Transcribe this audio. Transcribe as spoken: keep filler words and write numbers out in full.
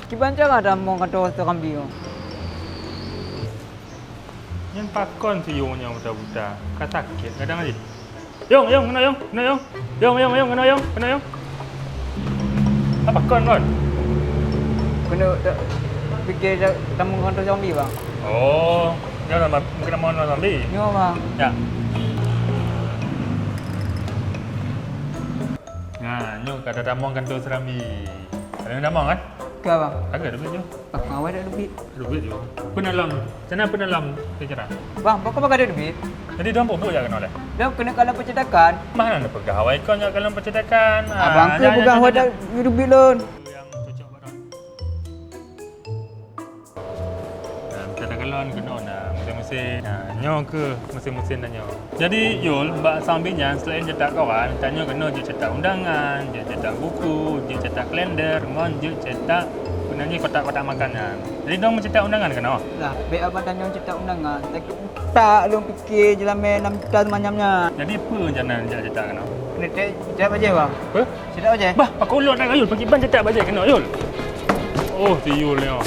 Kiban cara tamong kantor Serambi nyoe? Nyan pakon si Yong nyoe buta-buta? Ka sakét gadang jih. Yong, Yong, keunoe Yong, keunoe Yong. Yong, Yong, Yong, keunoe Yong, keunoe Yong. Apa kon, kon? Keunoe ta-, pike ta-, tamong kantor Serambi, Bang. Oh, nyoe nama, mungkin nama orang Serambi. Nyoe, Bang. Ya. Nah, nyoe ka tatamong kantor Serambi. Ada nama kan? Ka, Bang. Ada duit tu. Bang, awai ada duit. Duit tu. Penalam. Sana penalam sejarah. Bang, pokok bang ada duit. Jadi dong pupuk ya kena oleh. Dong kena kalau pencetakan. Mana nak pegang awai kau nak kalau pencetakan. Abang ke pegang awai tak duit lon. Yang cocok barang. Nah, kita dah galon kena nah mesin-mesin. Nah, nyoe ke mesin-mesin dah nyoe. Jadi Yul, bak Serambi nyan selain cetak koran, tanyoe keunoe jeuet cetak undangan, jeuet cetak buku, jeuet cetak kalender, ngon jeuet cetak peue nan jih kotak-kotak makanan. Jadi dong meucetak undangan keunoe? Lah, bèk abang tanyoe cetak undangan, tapi utak lôn pike jeulamèe nam juta seumanyam nyan. Jadi peue rencana jak cetak keunoe? Keuneuk cetak bajèe, Bang. Peue? Cetak bajèe? Bah, pakon ulôn na Yul, pakriban cetak bajèe keunoe, Yul. Oh, si Yul nyoe.